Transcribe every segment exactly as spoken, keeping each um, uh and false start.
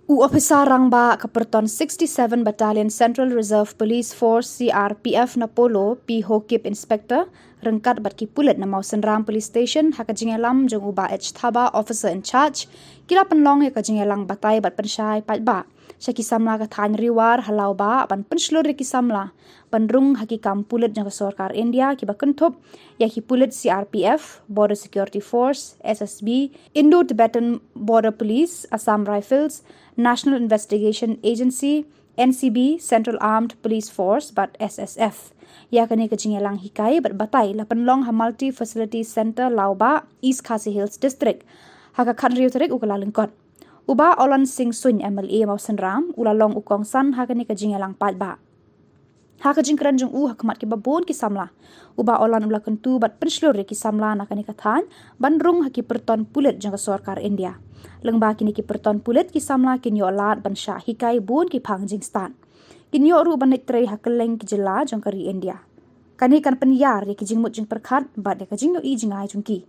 U ophisar rangbah ka pyrton sixty-seven Battalion Central Reserve Police Force, C R P F, na Polo, P Hokip, Inspector, ryngkat bad ki pulit na Mawsynram Police Station, ha ka jingïalam jong u Bah H Thaba, Officer in Charge, ki la pynlong ïa ka jingïalang batai bad pynshai paidbah sha ki samla ka thaiñ Ri War ha Lawbah ban pynshlur ïa ki samla ban rung ha ki kam pulit jong ka sorkar India kiba kynthup ïa ki pulit C R P F, Border Security Force, S S B, Indo-Tibetan Border Police, Assam Rifles, National Investigation Agency, N C B, Central Armed Police Force bad S S F. Ïa kane ka jingïalang hikai bad batai la pynlong ha Multi Facility Centre Lawbah, East Khasi Hills District, ha ka khathynriew tarik u Kyllalyngkot. U Bah Olan Singh Suin, M L A Mawsynram, u la long u kongsan ha kane ka jingïalang paidbah. Ha ka jingkren jong u ha khmat kiba bun ki samla, u Bah Olan u la kyntu bad pynshlur ïa ki samla na kane ka thaiñ ban rung ha ki pyrton pulit jong ka sorkar India. Lyngba kine ki pyrton pulit, ki samla kin ïoh lad ban shah hikai bun ki phang jingstad. Kin ïoh ruh ban leit trei ha kylleng ki jylla jong ka ri India. Kane kan pynïar ïa ki jingmut jingpyrkhat bad ïa ka jingïohi jingai jong ki.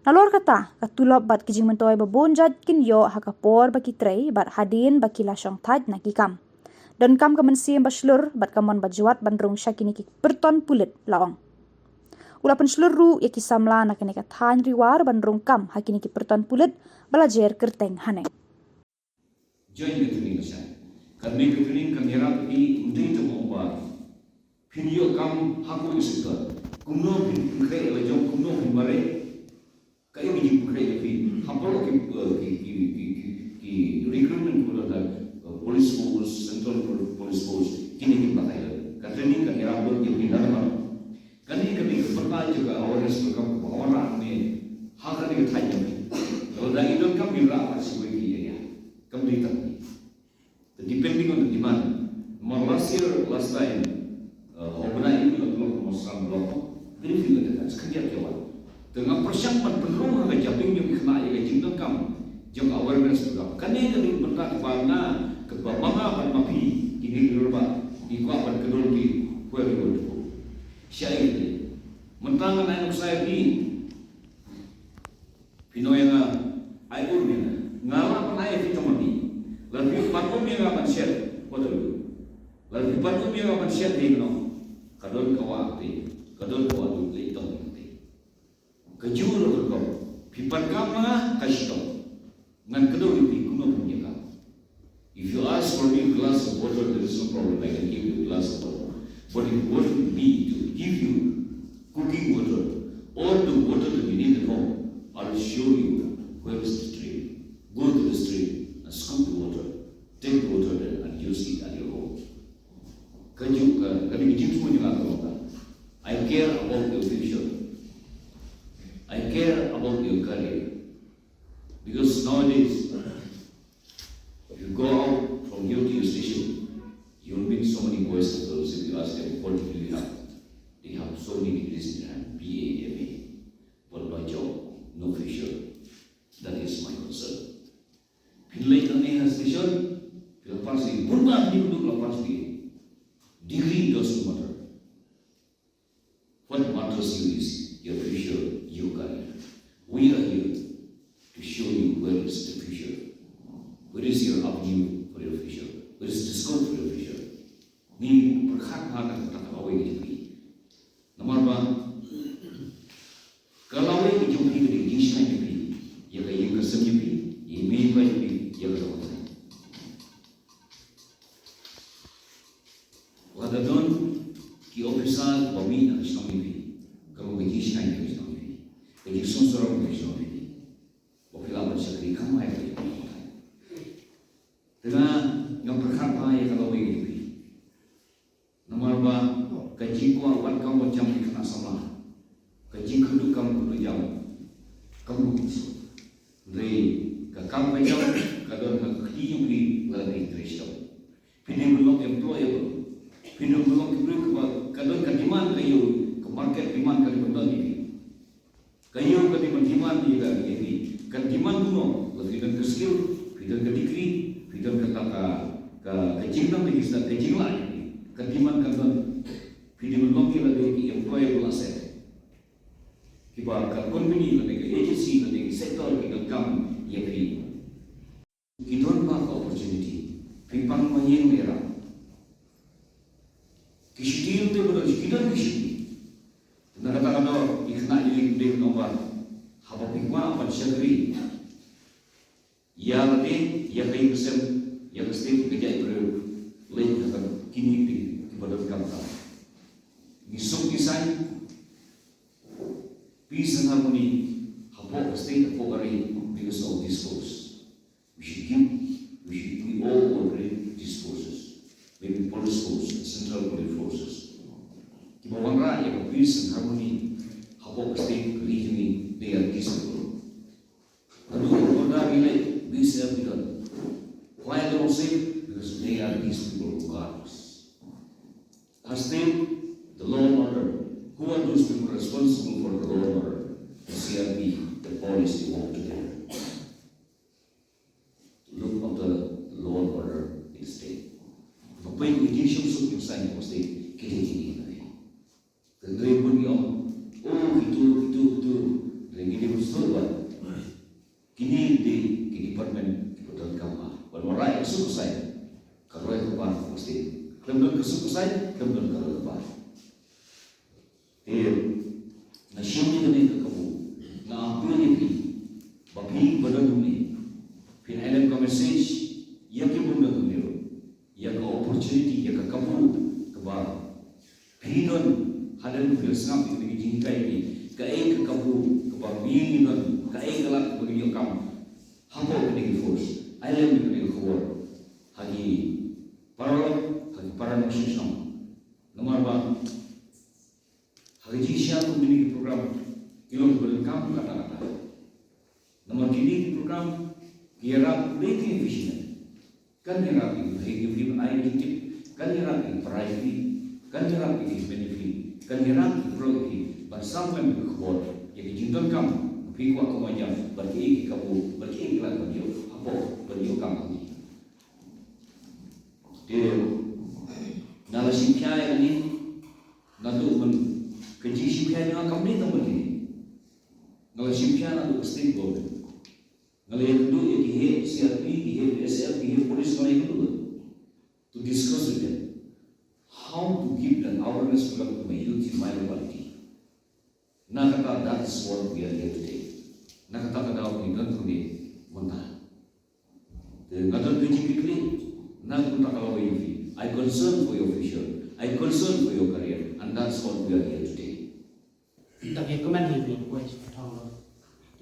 Nalor kata, ka tulop bad ki jingmyntoi ba bun jait kin ïoh ha ka por ba ki trei bad hadien ba ki la shong thait na ki kam. Donkam ka mynsiem ba shlur bad ka mon ba jwat ban rung sha kine ki pyrton pulit, la ong. U la pynshlur ruh ïa ki samla na kane ka thaiñ Ri War ban rung kam ha kine ki pyrton pulit ba la jer kyrteng hangne. Join ka training ka shai. Kane ka training kan ïarap ïa phi, ym dei tang ba phin ïoh kam ha kawei ka sector. Kumno phin, phin khreh la jong, kumno phin mareh. Kaei ka jingpynkhreh ïa phi? Ha baroh ki, eh, ki, ki, ki, ki, ki recruitment, ki, eh, police force, central police force, kine ki batai. Ka training kan ïarap lut ïa phi na baroh. Kane ka dei ka bynta jong ka awareness program kaba wan hangne ha kane ka thaiñ jong ngi. Lada i donkam, i rah ha shuwa ki area. Kam dei tang. Depending on the demand. Namar last year, last time, uh, ha u bnai u la block, Mawsynram block, very few attendants, khyndiat ki wan. Te nga pyrshang ban pynrung ha ka jabieng jong ki khynnah ïa ka jingdonkam jong ka awareness program. Kane ka dei ka bynta kaba nga, kaba ma nga bad ma phi, kine ki rangbah, ngi kwah ban kynduh ki where we want to go. Shaei kane. Mynta ngan ai nuksa ïa phi. Phi ong ïa nga, ai ur ïa nga. Nga lah ban ai ïa phi tang ma phi. Lada phi pan um ïa nga ban shet, what do you do? Lada phi pan um ïa nga ban shet, dei kumno? Ka don ka wah te, ka don ka wah te, leit tong te. Kajuh ruh ka kong. Phi pan kam ma nga, ka shitom. Ngan kdew ïa phi kumno phin ïa ka. If you ask for me a glass of water, there is no problem. I can give you a glass of water. But if you want me to give you cooking water or the water that you need at home, I will show you where is the stream. Go to the stream and scoop the water. Take the water there and use it at your home. Kajuh ka, ka dei ka jingthmu jong nga ka long ka, I care about your future. I care about your career. Because nowadays, if you go out from here to your station, you'll meet so many boys and girls. If you ask them, "What degree do you have?" They have so many degrees in their hand, B A, M A, but no job, no future. That is my concern. Phin leit nangne ha station, phi la pass B A, bun ba phi la pass B A. Degree doesn't matter. What matters you is your future, your career. We are here to show you where is the future. Where is your avenue for your future? Where is the scope for your future? Ngi pyrkhat ha kata ka lawei ka jong phi. Namar ba ka lawei ka jong phi ka dei ka jingshngaiñ jong phi ïa ka ïing ka sem jong phi, ïa i mei i pa jong phi, ïa ka jong phi. Lada don ki officer ba mih na ka shnong jong phi, ka long ka jingshngaiñ ka shnong jong phi, ka jingsngewsarong ka shnong jong phi, ba phi lah ban shakri kamai ka jong phi. Te nga, nga pyrkhat bha ïa ka lawei ka jong phi. Namar ba ka jingkwah wat kam wat jam ki khynnah samla, ka jingkynduh kam kynduh jam, kam ruh. Hynrei ka kam ka jam ka don ha ka kti jong phi lada phi trei shitom. Phi dei ban long employable. Phi dei ban long ki briew kiba ka don ka demand, ka ïew, ka market demand ka dei ban don ïa phi. Ka ïew ka dei ban demand ïa ka, ïa phi. Kan demand kumno? Lada phi don ka skill, phi don ka degree, phi don kata ka, ka, ka jingnang, ka jingstad, ka jinglah ïa phi. Kan demand kan don. Phi dei ban long ki lada ki employable asset. Kiba ka company lada ka agency lada ka sector ki donkam ïa phi. Ki don bha ka opportunity. Phi pang ma ïing ma ïarap. Ki shuti te ba don, ki don ki shuti. Na kata ka daw, i khynnah jong ngi u dei u nongbar. Haba phi kwah ban shakri ïa lade, ïa ka ïing ka sem, ïa ka state, ka jaitbynriew, leit ha kine ki dei kiba donkam. Ngi suk ngi saiñ, peace and harmony hapoh ka state, hapoh ka ri, because of this force. We should give, we should, we all will create these forces. Maybe police force, central police forces. Kiba wanrah ïa ka peace and harmony hapoh ka state, ka ri jong ngi, they are these people. Naduh u Border ngi leh, peace and freedom. Why they don't say? Because they are these people who guard us. Has state, the law and order. Who are those people responsible for the law and order? The C R P, the police, they work together. Look after the law and order in state. Ba pyn ki jingsuk jingsaiñ ha state, ki dei kine. Hynrei bun ki ong, oh, kito, kito, kito. Hynrei ngi dei ban sngewthuh ba kine ki dei ki department kiba donkam ban wanrah ïa ka suk ka saiñ. Ka roi ka par ha state. Khlem don ka suk ka saiñ, khlem don ka roi ka par. Te nga shim ïa kane ka kabu, nga appeal ïa phi ba phi ba don hangne, phin ai lem ka message ïa ki bym don hangne ruh, ïa ka opportunity, ïa ka kabu kaba phi don. Hadien ba phi la sngap ïa kine ki jinghikai, kaei ka kabu kaba ngi ngi don, kaei ka lad kaba ngi ïoh kam hapoh kine ki force? Ai lem ïa kane ka khubor ha ki paralok, ha ki para nongshong shnong. Namar ba ha ka jingshisha kum kine ki program ki long kiba donkam katta katta. Namar kine ki program ki ïarap ïa ki vision. Kan ïarap ïa ki, ïa ki, ïa ki, ïa ki tip, kan ïarap ïa ki para ïa ki, kan ïarap ïa ki hynmen ïa ki, kan ïarap ïa ki para ïa ki, ban sam lem ïa ka khubor ïa ki jingdonkam ba phi kwah ka wanjam, bad kiei ki kabu, bad kiei ki lad ban ïoh hapoh, ban ïoh kam ha ki. Te nga la shim khia ïa kane, naduh man ka jingshim khia jong nga kam dei tang ban kine. Nga la shim khia naduh ka state government. Nga la ïakynduh ïa ki heh C R P, ki heh B S F, ki heh police, nga la ïakynduh to discuss with them how to give an awareness program to my youth in my locality. Na kata, that is what we are here today. Na kata ka daw ngi don hangne mynta. Te nga don ka jingkitkhlieh na ka bynta ka lawei jong phi. I concern for your future. I concern for your career. And that's what we are here today. Te ki comment hi, poi sha thong lo.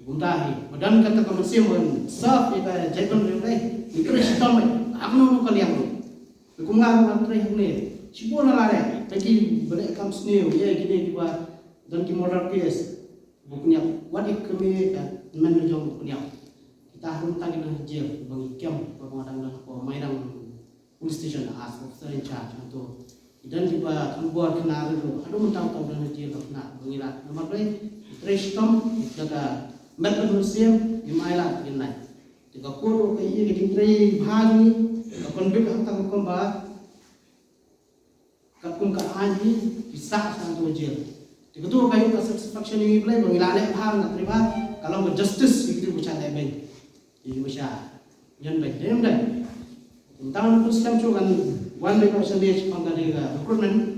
Kumta hi, ba don kata ka mynsiem ban serve ïa ka jaitbynriew, ngi trei shitom, ha kano kano ka liang ruh. Te kum nga ruh nga trei hangne shibun na lade, te kiba leh kam sniew, ïa kine kiba don ki murder case, ba pynïap, wat ïa ka kmie ka hynmen ka jong ba pynïap. Kita ruh mynta ki dang ha jail, ba ngi kem, ba nga dang don hapoh Mairang Police Station as officer in charge. Hangto ki don kiba khubor khynnah ruh, haduh mynta uta u don ha jail, khynnah ba ngi lad. Namar balei? Trei shitom da ka met bad mynsiem, ngim ailad, ngim lait. Te ka court ruh ka ïohi ïa ka jingtrei bha jong ngi, ka convict ha kata ka kum ba katkum ka aiñ hi, ki sah sha hangto ha jail. Te kato ka ïoh ka satisfaction ïa ngi, balei ba ngi la leh bha, la trei bha, ka long ka justice ïa kito kiba shah leh beiñ, ïa kiba shah ñion beiñ, dei ne em dei? Kumta ngan kut skhem shuh, ngan wan beit noh shane shaphang kane ka recruitment.